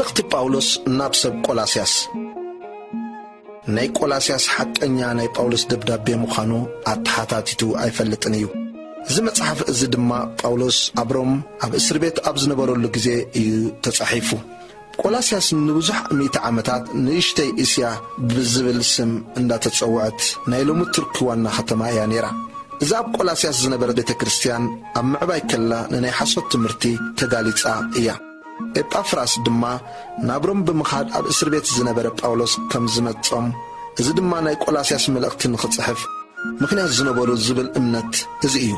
እኽቲ ጳውሎስ ናብ ሰብ ቆላስያስ። ናይ ቆላስያስ ሓቀኛ ናይ ጳውሎስ ደብዳቤ ምዃኑ ኣተሓታቲቱ ኣይፈልጥን እዩ። እዚ መጽሓፍ እዚ ድማ ጳውሎስ ኣብ ሮም ኣብ እስር ቤት ኣብ ዝነበረሉ ግዜ እዩ ተጻሒፉ። ቆላስያስ ንብዙሕ ሚእቲ ዓመታት ንእሽተይ እስያ ብዝብል ስም እንዳተጸውዐት ናይ ሎሚ ቱርኪ ዋና ከተማ እያ ነይራ። እዛ ኣብ ቆላስያስ ዝነበረት ቤተ ክርስቲያን ኣብ ምዕባይ ከላ ንናይ ሓሶት ትምህርቲ ተጋሊጻ እያ። ኤጳፍራስ ድማ ናብ ሮም ብምኻድ ኣብ እስር ቤት ዝነበረ ጳውሎስ ከም ዝመጾም፣ እዚ ድማ ናይ ቆላስያስ መልእኽቲ ንኽጽሕፍ ምኽንያት ዝነበሩ ዝብል እምነት እዚ እዩ።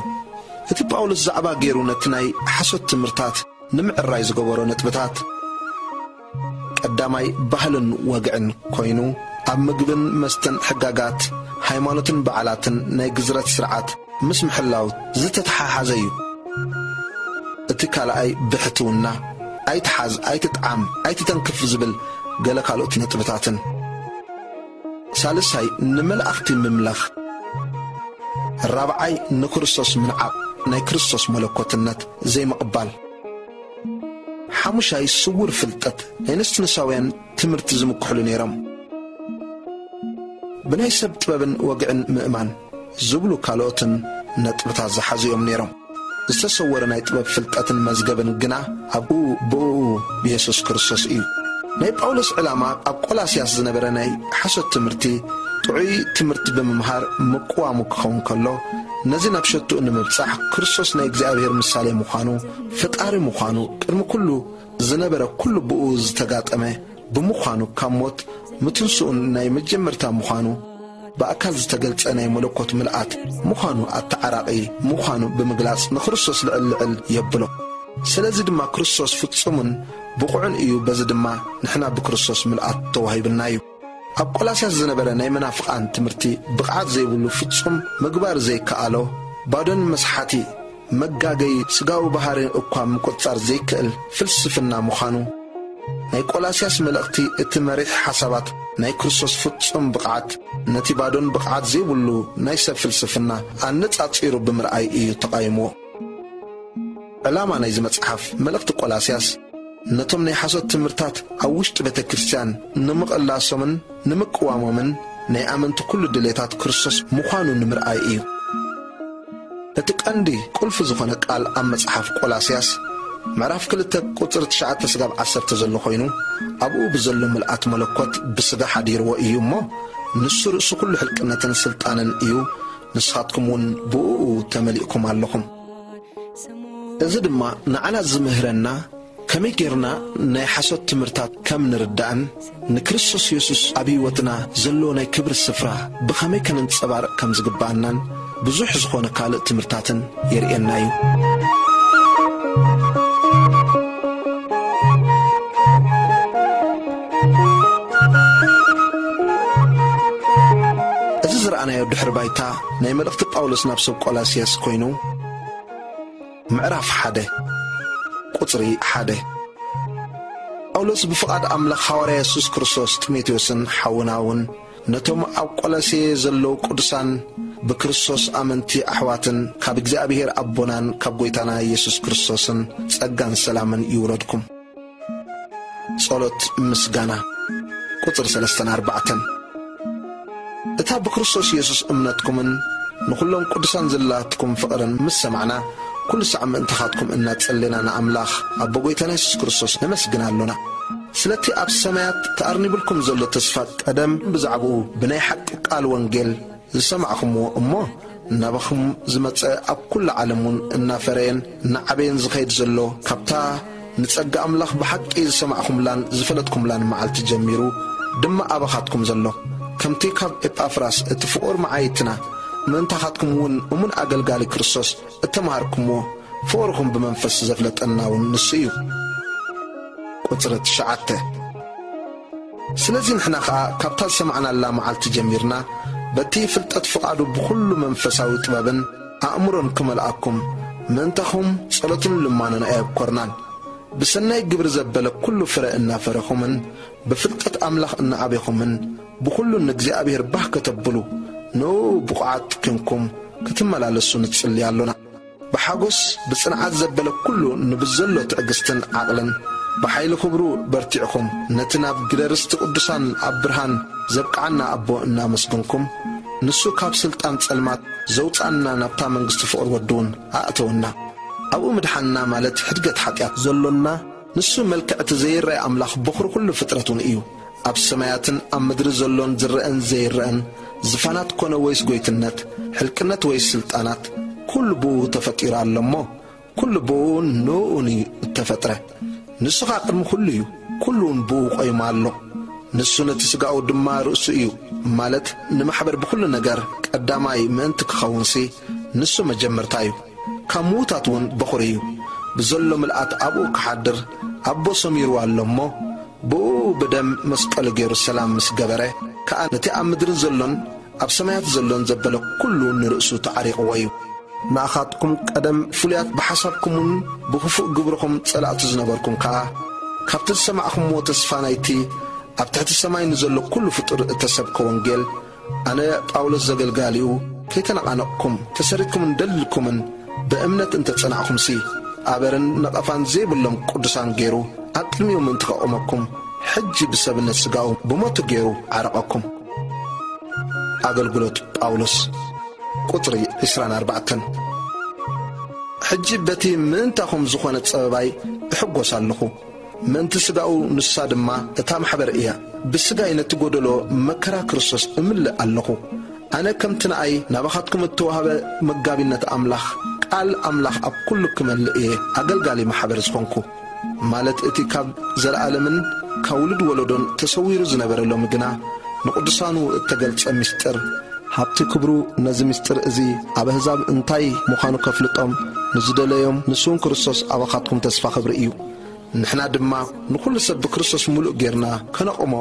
እቲ ጳውሎስ ዛዕባ ገይሩ ነቲ ናይ ሓሶት ትምህርታት ንምዕራይ ዝገበሮ ነጥብታት፣ ቀዳማይ ባህልን ወግዕን ኮይኑ፣ ኣብ ምግብን መስተን ሕጋጋት፣ ሃይማኖትን በዓላትን ናይ ግዝረት ስርዓት ምስ ምሕላው ዝተተሓሓዘ እዩ። እቲ ካልኣይ ብሕትውና፣ ኣይትሓዝ፣ ኣይትጥዓም፣ ኣይትተንክፍ ዝብል ገለ ካልኦት ነጥብታትን። ሳልሳይ ንመላእኽቲ ምምላኽ። ራብዓይ ንክርስቶስ ምንዓቕ፣ ናይ ክርስቶስ መለኮትነት ዘይምቕባል። ሓሙሻይ ስውር ፍልጠት፣ ናይ ንስንሳውያን ትምህርቲ ዝምክሕሉ ነይሮም። ብናይ ሰብ ጥበብን ወግዕን ምእማን ዝብሉ ካልኦትን ነጥብታት ዝሓዙ እዮም ነይሮም። ዝተሰወረ ናይ ጥበብ ፍልጠትን መዝገብን ግና ኣብኡ ብእኡ ብየሱስ ክርስቶስ እዩ። ናይ ጳውሎስ ዕላማ ኣብ ቆላስያስ ዝነበረ ናይ ሓሶት ትምህርቲ ጥዑይ ትምህርቲ ብምምሃር ምቅዋሙ ክኸውን ከሎ፣ ነዚ ናብ ሸትኡ ንምብጻሕ ክርስቶስ ናይ እግዚኣብሔር ምሳሌ ምዃኑ፣ ፈጣሪ ምዃኑ፣ ቅድሚ ኩሉ ዝነበረ ኩሉ ብኡ ዝተጋጠመ ብምዃኑ፣ ካብ ሞት ምትንስኡን ናይ መጀመርታ ምዃኑ፣ ብኣካል ዝተገልጸ ናይ መለኮት ምልኣት ምዃኑ፣ ኣተዓራቒ ምዃኑ ብምግላጽ ንክርስቶስ ልዕል ልዕል የብሎ። ስለዚ ድማ ክርስቶስ ፍጹምን ብቑዕን እዩ፣ በዚ ድማ ንሕና ብክርስቶስ ምልኣት ተዋሂብና እዩ። ኣብ ቆላስያስ ዝነበረ ናይ መናፍቓን ትምህርቲ ብቕዓት ዘይብሉ፣ ፍጹም ምግባር ዘይከኣሎ፣ ባዶን መስሓቲ፣ መጋገዪ ስጋዊ ባህሪ እኳ ምቁጽጻር ዘይክእል ፍልስፍና ምዃኑ፣ ናይ ቆላስያስ መልእኽቲ እቲ መሪሕ ሓሳባት ናይ ክርስቶስ ፍጹም ብቕዓት ነቲ ባዶን ብቕዓት ዘይብሉ ናይ ሰብ ፍልስፍና ኣነጻጺሩ ብምርኣይ እዩ ተቓይምዎ። ዕላማ ናይዚ መጽሓፍ መልእኽቲ ቆላስያስ ነቶም ናይ ሓሶት ትምህርታት ኣብ ውሽጢ ቤተ ክርስቲያን ንምቕላሶምን ንምቅዋሞምን ናይ ኣመንቲ ኩሉ ድሌታት ክርስቶስ ምዃኑ ንምርኣይ እዩ። እቲ ቀንዲ ቁልፊ ዝኾነ ቃል ኣብ መጽሓፍ ቆላስያስ ምዕራፍ ክልተ ቁጽሪ ትሽዓተ ስጋብ ዓሰርተ ዘሎ ኮይኑ፣ ኣብኡ ብዘሎ ምልኣት መለኮት ብስጋ ሓዲርዎ እዩ እሞ፣ ንሱ ርእሲ ኩሉ ሕልቅነትን ስልጣንን እዩ፣ ንስኻትኩም እውን ብእኡ ተመሊእኩም ኣለኹም። እዚ ድማ ንዓና ዝምህረና፣ ከመይ ጌርና ናይ ሓሶት ትምህርታት ከም ንርዳእን ንክርስቶስ የሱስ ኣብ ህይወትና ዘለዎ ናይ ክብሪ ስፍራ ብኸመይ ከነንጸባርቕ ከም ዝግብኣናን ብዙሕ ዝኾነ ካልእ ትምህርታትን የርእየና እዩ። እዚ ዝረኣናዮ ድሕሪ ባይታ ናይ መልእኽቲ ጳውሎስ ናብ ሰብ ቆላስያስ ኮይኑ፣ ምዕራፍ ሓደ ቁጽሪ ሓደ። ጳውሎስ ብፍቓድ ኣምላኽ፣ ሃዋርያ የሱስ ክርስቶስ፣ ጢሞቴዎስን ሓውና እውን ነቶም ኣብ ቆላስየ ዘለዉ ቅዱሳን ብክርስቶስ ኣመንቲ ኣሕዋትን ካብ እግዚኣብሔር ኣቦናን ካብ ጐይታና የሱስ ክርስቶስን ጸጋን ሰላምን ይውረድኩም። ጸሎት ምስጋና። ቁጽሪ ሰለስተን ኣርባዕተን። እታ ብክርስቶስ የሱስ እምነትኩምን ንኹሎም ቅዱሳን ዘላትኩም ፍቕርን ምስ ሰማዕና፣ ኩሉ ሳዕ ምእንታኻትኩም እናጸሌና ንኣምላኽ ኣቦ ጐይታና የሱስ ክርስቶስ ነመስግን ኣሎና። ስለቲ ኣብ ሰማያት ተኣርኒብልኩም ዘሎ ተስፋ ቀደም ብዛዕባኡ ብናይ ሓቂ ቃል ወንጌል ዝሰማዕኹምዎ እሞ ናባኹም ዝመጸ ኣብ ኩሉ ዓለም እውን እናፈረየን እናዓበየን ዝኸይድ ዘሎ ካብታ ንጸጋ ኣምላኽ ብሓቂ ዝሰማዕኩምላን ዝፈለጥኩምላን መዓልቲ ጀሚሩ ድማ ኣባኻትኩም ዘሎ፣ ከምቲ ካብ ኤጳፍራስ እቲ ፍቑር መዓይትና ምእንታኻትኩም እውን እሙን ኣገልጋሊ ክርስቶስ እተምሃርኩምዎ ፍቕርኹም ብመንፈስ ዘፍለጠና እውን ንሱ እዩ። ቁጽሪ ትሽዓተ። ስለዚ ንሕና ኸኣ ካብታ ዝሰማዕናላ መዓልቲ ጀሚርና በቲ ፍልጠት ፍቓዱ ብኹሉ መንፈሳዊ ጥበብን ኣእምሮን ክመልኣኩም ምእንታኹም ጸሎትን ልማኖን ኣየብኮርናን። ብሰናይ ግብሪ ዘበለ ኩሉ ፍረ እናፈረኹምን ብፍልጠት ኣምላኽ እናዓቤኹምን ብኹሉ ንእግዚኣብሔር ባህ ከተብሉ ንእኡ ብቑዓት ኴንኩም ክትመላለሱ ንጽሊ ኣሎና። ብሓጎስ ብጽንዓት ዘበለ ኩሉ ንብዘሎ ትዕግስትን ዓቕልን ብሓይሊ ክብሩ በርቲዕኩም፣ ነቲ ናብ ግደ ርስቲ ቅዱሳን ኣብ ብርሃን ዘብቅዓና ኣቦ እናመስገንኩም፣ ንሱ ካብ ስልጣን ጸልማት ዘውጽኣና ናብታ መንግስቲ ፍቕሪ ወዱ እውን ኣእተወና። ኣብኡ ምድሓንና ማለት ሕድገት ሓጢኣት ዘሎና፣ ንሱ መልክዕ እቲ ዘይረኣይ ኣምላኽ በኹሪ ኩሉ ፍጥረት እውን እዩ። ኣብ ሰማያትን ኣብ ምድሪ ዘሎን ዝረአን ዘይረአን፣ ዝፋናት ኮነ ወይስ ጎይትነት፣ ሕልቅነት ወይስ ስልጣናት፣ ኩሉ ብኡ ተፈጢሩ ኣሎ እሞ፣ ኩሉ ብኡን ንኡን እዩ እተፈጥረ። ንሱ ኸኣ ቅድሚ ኩሉ እዩ፣ ኩሉ እውን ብኡ ቆይሙ ኣሎ። ንሱ ነቲ ስጋኡ ድማ ርእሱ እዩ፣ ማለት ንማሕበር ብኹሉ ነገር ቀዳማይ ምእንቲ ክኸውንሲ፣ ንሱ መጀመርታ እዩ። ካብ ምዉታት እውን በኹሪ እዩ። ብዘሎ ምልኣት ኣብኡ ክሓድር ኣቦ ሰሚርዋ ኣሎ እሞ፣ ብኡ ብደም መስቀሉ ገይሩ ሰላም ምስ ገበረ ከኣ፣ ነቲ ኣብ ምድሪ ዘሎን ኣብ ሰማያት ዘሎን ዘበለ ኩሉ ንርእሱ ተዓሪቕዎ እዩ። ንኣኻትኩም ቀደም ፍሉያት ብሓሳብኩምን ብኽፉእ ግብርኹም ጸላእቱ ዝነበርኩም ከኣ፣ ካብቲ ዝሰማዕኹምዎ ተስፋ ናይቲ ኣብ ትሕቲ ሰማይ ንዘሎ ኩሉ ፍጡር እተሰብከ ወንጌል፣ ኣነ ጳውሎስ ዘገልጋሊኡ፣ ከይተነቓነቕኩም፣ ተሰሪትኩምን ደልድልኩምን ብእምነት እንተ ጸናዕኩምሲ፣ ኣበርን ነቐፋን ዘይብሎም ቅዱሳን ገይሩ ኣብ ቅድሚኡ ምእንቲ ከቑመኩም፣ ሕጂ ብሰብነት ስጋኡ ብሞቱ ገይሩ ዓረቐኩም። ኣገልግሎት ጳውሎስ፣ ቁጽሪ ዕስራን ኣርባዕተን። ሕጂ በቲ ምእንታኹም ዝኾነ ጸበባይ እሕጎስ ኣለኹ። ምእንቲ ስጋኡ፣ ንሳ ድማ እታ ማሕበር እያ። ብስጋይ ነቲ ጎደሎ መከራ ክርስቶስ እምልእ ኣለኹ። ኣነ ከምቲ ንኣይ ናባኻትኩም እተዋህበ መጋቢነት ኣምላኽ፣ ቃል ኣምላኽ ኣብ ኩሉ ክመልእ እየ ኣገልጋሊ ማሕበር ዝኾንኩ። ማለት እቲ ካብ ዘለኣለምን ካብ ውሉድ ወለዶን ተሰዊሩ ዝነበረ፣ ሎሚ ግና ንቕዱሳኑ እተገልጸ ምስጢር፣ ሃብቲ ክብሩ ነዚ ምስጢር እዚ ኣብ ኣህዛብ እንታይ ምዃኑ ከፍልጦም ንዝደለዮም፣ ንሱ እውን ክርስቶስ ኣባኻትኩም ተስፋ ክብሪ እዩ። ንሕና ድማ ንኹሉ ሰብ ብክርስቶስ ምሉእ ጌርና ከነቑሞ፣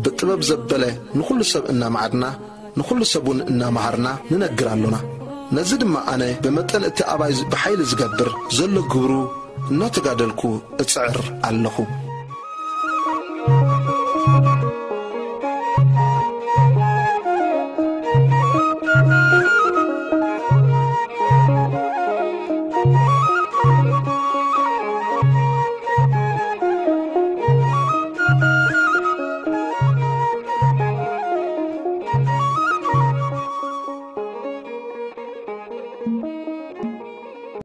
ብጥበብ ዘበለ ንኹሉ ሰብ እናመዓድና፣ ንኹሉ ሰብ እውን እናመሃርና ንነግር ኣሎና። ነዚ ድማ ኣነ ብመጠን እቲ ኣባይ ብሓይሊ ዝገብር ዘሎ ግብሩ እናተጋደልኩ እጽዕር ኣለኹ።